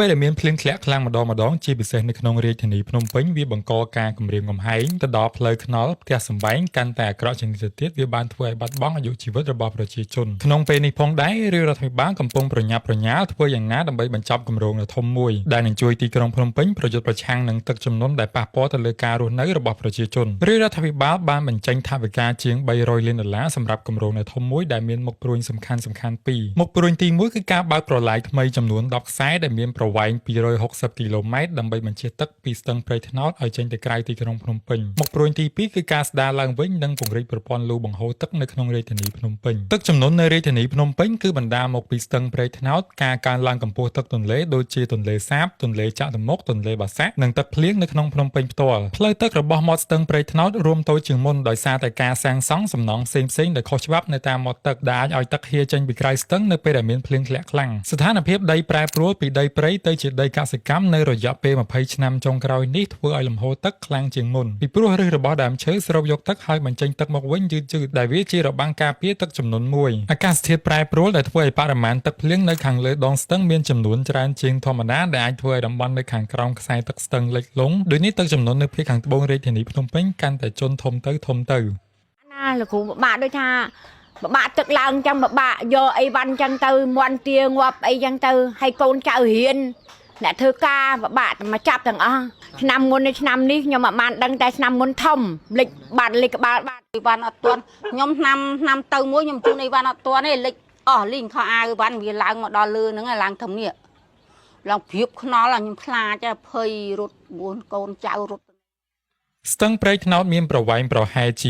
ពេលដែលមានភ្លៀងធ្លាក់ខ្លាំងម្ដងម្ដងជាពិសេសនៅក្នុងរាជធានីភ្នំពេញវាបង្កការគំរាមកំហែងទៅដល់ផ្លូវថ្នល់ផ្ទះសម្បែងកាន់តែអាក្រក់ជាងនេះទៅទៀតវាបានធ្វើឲ្យបាត់បង់អាយុជីវិតរបស់ប្រជាជនក្នុងពេលនេះផងដែររាជរដ្ឋាភិបាលកំពុងប្រញាប់ប្រញាល់ធ្វើយ៉ាងណាដើម្បីបញ្ចប់គម្រោងដ៏ធំមួយដែលនឹងជួយទីក្រុងភ្នំពេញប្រយុទ្ធប្រឆាំងនឹងទឹកជំនន់ដែលប៉ះពាល់ទៅលើការរស់នៅរបស់ប្រជាជនរាជរដ្ឋាភិបាលបានបញ្ចេញថវិកាជាង300លានដុល្លារសម្រាប់គម្រោងដ៏ធំមួយដែលមានមុខព្រួញសំខាន់ៗពីរមុខព្រួញទី1គឺការបើកប្រឡាយថ្មីចំនួន10ខ្សែដែលមានប្រវែង260គីឡូម៉ែត្រដើម្បីបញ្ជៀសទឹកពីស្ទឹងព្រែកត្នោតឲ្យចេញទៅក្រៅទីក្រុងភ្នំពេញមុខព្រួញទី2គឺការស្ដារឡើងវិញនិងពង្រីកប្រព័ន្ធលូបង្ហូរទឹកនៅក្នុងរាជធានីភ្នំពេញទឹកជំនន់នៅរាជធានីភ្នំពេញគឺបណ្ដាលមកពីស្ទឹងព្រែកត្នោតការកើនឡើងកម្ពស់ទឹកទន្លេដូចជាទន្លេសាបទន្លេចតុមុខទន្លេបាសាក់និងទឹកភ្លៀងនៅក្នុងភ្នំពេញផ្ទាល់ផ្លូវទឹករបស់មាត់ស្ទឹងព្រែកត្នោតរួមតូចជាងមុនដោយសារតែការសាងសង់សំណង់ផ្សេងៗដែលខុសច្បាប់នៅតាមមាត់ទឹកដែលអាចឲ្យទឹកហៀរចេញពីក្រៅស្ទឹងនៅពេលដែលមានភ្លៀងធ្លាក់ខ្លាំងស្ថានភាពដីប្រែប្រួលពីដីព្រៃទៅជាដីកសិកម្មនៅរយៈពេល20ឆ្នាំចុងក្រោយនេះធ្វើឲ្យលំហូរទឹកខ្លាំងជាងមុនពីព្រោះឫសរបស់ដើមឈើស្រូបយកទឹកហើយបញ្ចេញទឹកមកវិញយឺតៗដែលវាជារបាំងការពារទឹកចំនួនមួយអាកាសធាតុប្រែប្រួលដែលធ្វើឲ្យបរិមាណទឹកភ្លៀងនៅខាងលើដងស្ទឹងមានចំនួនច្រើនជាងធម្មតាដែលអាចធ្វើឲ្យតំបន់នៅខាងក្រោមខ្សែទឹកស្ទឹងលិចលង់ដូចនេះទឹកចំនួននៅភាគខាងត្បូងរាជធានីភ្នំពេញកាន់តែជន់ធំទៅធំទៅ ណាលោកគ្រូពិបាកដូចថាពិបាកទឹកឡើងចឹងពិបាកយកអីវ៉ាន់ចឹងទៅមន់ទាងាប់អីចឹងទៅហើយកូនចៅរៀនអ្នកធ្វើការពិបាកតែមកចាប់ទាំងអស់ឆ្នាំមុននេះឆ្នាំនេះខ្ញុំអត់បានដឹងតែឆ្នាំមុនធំលិចបាត់លិចក្បាលបាត់ អីវ៉ាន់អត់ទាន់ខ្ញុំឆ្នាំឆ្នាំទៅមួយខ្ញុំជូនអីវ៉ាន់អត់ទាន់ទេលិចអស់លីងខោអាវអីវ៉ាន់វាឡើងមកដល់លើហ្នឹងហើយឡើងធំនេះឡើងព្រៀបខ្នល់ខ្ញុំខ្លាចភ័យរត់មួនកូនចៅរត់ ស្ទឹងព្រែកត្នោតមានប្រវែងប្រហែលជា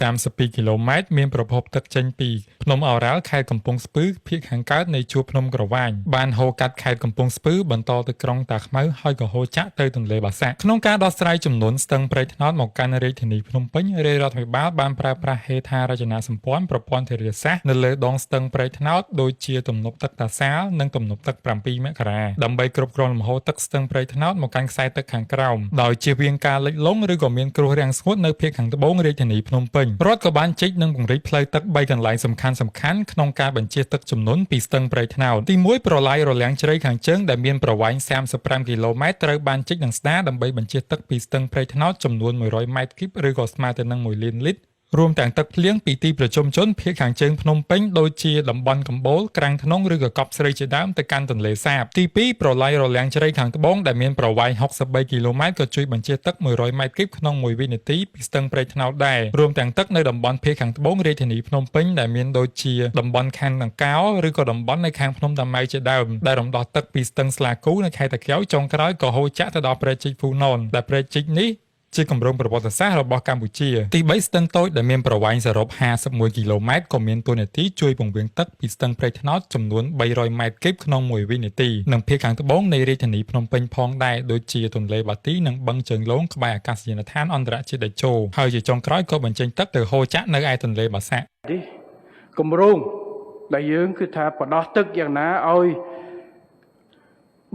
232គីឡូម៉ែត្រមានប្រភពទឹកចេញពីភ្នំឱរ៉ាល់ខេត្តកំពង់ស្ពឺភាគខាងកើតនៃជួរភ្នំក្រវាញបានហូរកាត់ខេត្តកំពង់ស្ពឺបន្តទៅក្រុងតាខ្មៅហើយក៏ហូរចាក់ទៅទន្លេបាសាក់ក្នុងការដោះស្រាយចំនួនស្ទឹងព្រែកត្នោតមកកាន់រាជធានីភ្នំពេញរាជរដ្ឋាភិបាលបានប្រើប្រាស់ហេដ្ឋារចនាសម្ព័ន្ធប្រព័ន្ធធារាសាស្ត្រនៅលើដងស្ទឹងព្រែកត្នោតដូចជាទំនប់ទឹកតាសាលនិងទំនប់ទឹក7មករាដើម្បីគ្រប់គ្រងលំហូរទឹកស្ទឹងព្រែកត្នោតមកកាន់ខ្សែទឹកខាងក្រោមដោយជៀសវាងការលិចលង់ឬក៏មានគ្រោះរាំងស្ងួតនៅភាគខាងត្បូងរាជធានីភ្នំពេញរដ្ឋក៏បានជីកនិងពង្រីកផ្លូវទឹក3កន្លែងសំខាន់ៗក្នុងការបញ្ជៀសទឹកជំនន់ពីស្ទឹងព្រែកត្នោតទី1ប្រឡាយរលាំងជ្រៃខាងជើងដែលមានប្រវែង35គីឡូម៉ែត្រត្រូវបានជីកនិងស្ដារដើម្បីបញ្ជៀសទឹកពីស្ទឹងព្រែកត្នោតចំនួន100ម៉ែត្រគីបឬក៏ស្មើទៅនឹង1លានលីត្ររួមទាំងទឹកភ្លៀងពីទីប្រជុំជនភាគខាងជើងភ្នំពេញដូចជាតំបន់កំបូលក្រាំងធ្នង់ឬក៏កប់ស្រីជាដើមទៅកាន់ទន្លេសាបទី2ប្រឡាយរលាំងជ្រៃខាងត្បូងដែលមានប្រវែង63គីឡូម៉ែត្រក៏ជួយបញ្ជៀសទឹក100ម៉ែត្រគីបក្នុង1វិនាទីពីស្ទឹងព្រែកត្នោតដែររួមទាំងទឹកនៅតំបន់ភាគខាងត្បូងរាជធានីភ្នំពេញដែលមានដូចជាតំបន់ខណ្ឌដង្កោឬក៏តំបន់នៅខាងភ្នំតាម៉ៅជាដើមដែលរំដោះទឹកពីស្ទឹងស្លាគូនៅខេត្តតាកែវចុងក្រោយក៏ហូរចាក់ទៅដល់ព្រែកជីកហ្វូណនដែលព្រែកជីកនេះជាគម្រោងប្រវត្តិសាស្ត្ររបស់កម្ពុជាទី3ស្ទឹងតូចដែលមានប្រវែងសរុប51គីឡូម៉ែត្រក៏មានតួនាទីជួយពង្វាងទឹកពីស្ទឹងព្រែកត្នោតចំនួន300ម៉ែត្រគីបក្នុង1វិនាទីនិងភាគខាងត្បូងនៃរាជធានីភ្នំពេញផងដែរដូចជាទន្លេបាទីនិងបឹងជើងលងក្បែរអាកាសយានដ្ឋានអន្តរជាតិតេជោហើយជាចុងក្រោយក៏បញ្ចេញទឹកទៅហូរចាក់នៅឯទន្លេបាសាក់ នេះគម្រោងដែលយើងគឺថាបដោះទឹកយ៉ាងណាឲ្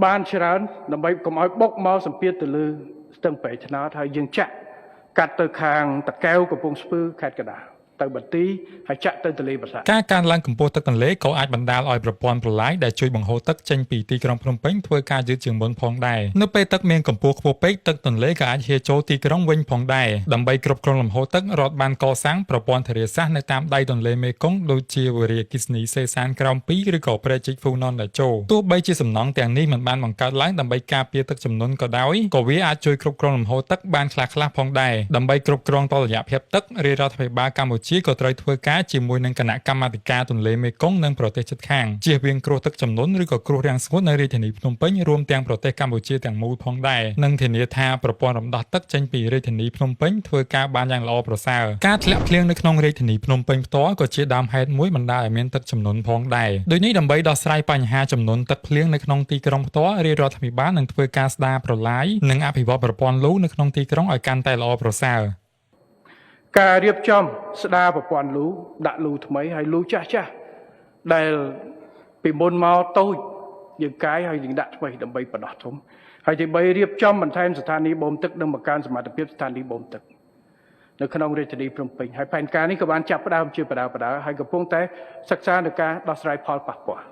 យបានច្រើនដើម្បីកុំឲ្យបុកមកសម្ពាធទៅលើស្ទឹងព្រែកត្នោតហើយយើងចាក់កាត់ទៅខាងតកែវកំពង់ស្ពឺខេត្តកណ្ដាលទៅបន្ទីហើយចាក់ទៅទន្លេបាសាក់ ការកើនឡើងកម្ពស់ទឹកទន្លេក៏អាចបណ្ដាលឲ្យប្រព័ន្ធប្រឡាយដែលជួយបង្ហូរទឹកចេញពីទីក្រុងភ្នំពេញធ្វើការយឺតជាងមុនផងដែរនៅពេលទឹកមានកម្ពស់ខ្ពស់ពេកទឹកទន្លេក៏អាចហៀរចូលទីក្រុងវិញផងដែរដើម្បីគ្រប់គ្រងលំហូរទឹករដ្ឋបានកសាងប្រព័ន្ធធារាសាស្ត្រនៅតាមដៃទន្លេមេគង្គដូចជាវារីអគ្គិសនីសេសានក្រោម2ឬក៏ព្រែកជីកហ្វូណនដែលចូលទោះបីជាសំណង់ទាំងនេះមិនបានបង្កើតឡើងដើម្បីការពារទឹកជំនន់ក៏ដោយក៏វាអាចជួយគ្រប់គ្រងលំហូរទឹកបានខ្លះៗផងដែរដើម្បីគ្រប់គ្រងតុល្យភាពទឹករាជរដ្ឋាភិបាលកម្ពុជាក៏ត្រូវធ្វើការជាមួយនឹងគណៈកម្មាធិការទន្លេមេគង្គនិងប្រទេសជិតខាងជៀសវាងគ្រោះទឹកជំនន់ឬក៏គ្រោះរាំងស្ងួតនៅរាជធានីភ្នំពេញរួមទាំងប្រទេសកម្ពុជាទាំងមូលផងដែរនិងធានាថាប្រព័ន្ធរំដោះទឹកចេញពីរាជធានីភ្នំពេញធ្វើការបានយ៉ាងល្អប្រសើរការធ្លាក់ភ្លៀងនៅក្នុងរាជធានីភ្នំពេញផ្ទាល់ក៏ជាដើមហេតុមួយបណ្ដាលឲ្យមានទឹកជំនន់ផងដែរដូចនេះដើម្បីដោះស្រាយបញ្ហាចំនួនទឹកភ្លៀងនៅក្នុងទីក្រុងផ្ទាល់រាជរដ្ឋាភិបាលនឹងធ្វើការស្ដារប្រឡាយនិងអភិវឌ្ឍប្រព័ន្ធលូនៅក្នុងទីក្រុងឲ្យកាន់តែល្អប្រសើរ ការរៀបចំស្ដារប្រព័ន្ធលូដាក់លូថ្មីហើយលូចាស់ចាស់ដែលពីមុនមកតូចយើងកាយហើយយើងដាក់ថ្មីដើម្បីបដោះធំហើយទី3រៀបចំបន្ថែមស្ថានីយ៍បូមទឹកនិងបង្កើនសមត្ថភាពស្ថានីយ៍បូមទឹកនៅក្នុងរាជធានីភ្នំពេញហើយផែនការនេះក៏បានចាប់ផ្ដើមជាបដាបដាហើយកំពុងតែសិក្សានៅការដោះស្រាយផលប៉ះពាល់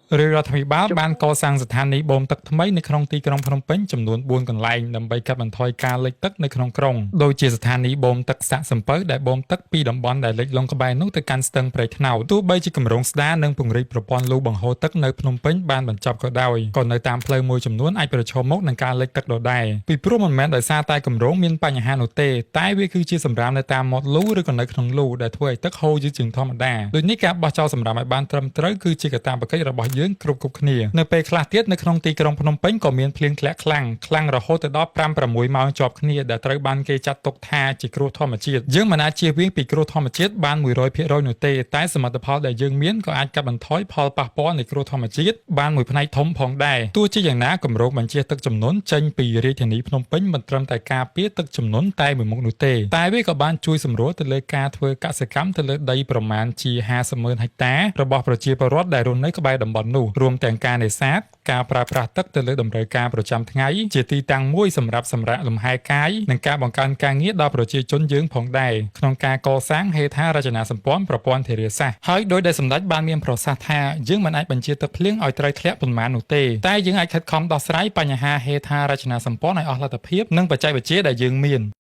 ។ រាជរដ្ឋាភិបាលបានកសាងស្ថានីយ៍បូមទឹកថ្មីនៅក្នុងទីក្រុងភ្នំពេញចំនួន4កន្លែងដើម្បីកាត់បន្ថយការលិចទឹកនៅក្នុងក្រុងដូចជាស្ថានីយ៍បូមទឹកសាក់សំពៅដែលបូមទឹកពីតំបន់ដែលលិចលង់ក្បែរនោះទៅកាន់ស្ទឹងព្រែកត្នោតទោះបីជាគម្រោងស្ដារនិងពង្រីកប្រព័ន្ធលូបង្ហូរទឹកនៅភ្នំពេញបានបញ្ចប់ក៏ដោយក៏នៅតាមផ្លូវមួយចំនួនអាចប្រឈមមុខនឹងការលិចទឹកដដែលពីព្រោះមិនមែនដោយសារតែគម្រោងមានបញ្ហានោះទេតែវាគឺជាសម្រាមនៅតាមមាត់លូឬក៏នៅក្នុងលូដែលធ្វើឲ្យទឹកហូរយឺតជាងធម្មតាដូចនេះការបោះចោលសម្រាមឲ្យបានត្រឹមត្រូវគឺជាកាតព្វកិច្ចរបស់យើងគ្រប់គ្រប់គ្នានៅពេលខ្លះទៀតនៅក្នុងទីក្រុងភ្នំពេញក៏មានភ្លៀងធ្លាក់ខ្លាំងខ្លាំងរហូតទៅដល់5 6ម៉ោងជាប់គ្នាដែលត្រូវបានគេចាត់ទុកថាជាគ្រោះធម្មជាតិយើងមិនអាចជៀសវាងពីគ្រោះធម្មជាតិបាន100%នោះទេតែសមិទ្ធផលដែលយើងមានក៏អាចកាត់បន្ថយផលប៉ះពាល់នៃគ្រោះធម្មជាតិបានមួយផ្នែកធំផងដែរទោះជាយ៉ាងណាគម្រោងបញ្ជាទឹកជំនន់ចេញពីរាជធានីភ្នំពេញមិនត្រឹមតែការពារទឹកជំនន់តែមួយមុខនោះទេតែវាក៏បានជួយសម្រួលទៅលើការធ្វើកសិកម្មទៅលើដីប្រមាណជា50ម៉ឺនហិកតារបស់ប្រជាពលរដ្ឋដែលរស់នៅក្បែរតំបន់នោះរួមទាំងការនេសាទការប្រើប្រាស់ទឹកទៅលើតម្រូវការប្រចាំថ្ងៃជាទីតាំងមួយសម្រាប់សម្រាកលំហែកាយនិងការបង្កើនការងារដល់ប្រជាជនយើងផងដែរក្នុងការកសាងហេដ្ឋារចនាសម្ព័ន្ធប្រព័ន្ធធារាសាស្ត្រហើយដោយដែលសម្ដេចបានមានប្រសាសន៍ថាយើងមិនអាចបញ្ជាទឹកភ្លៀងឲ្យត្រូវធ្លាក់ប៉ុន្មាននោះទេតែយើងអាចខិតខំដោះស្រាយបញ្ហាហេដ្ឋារចនាសម្ព័ន្ធឲ្យអស់លទ្ធភាពនិងបច្ចេកវិទ្យាដែលយើងមាន។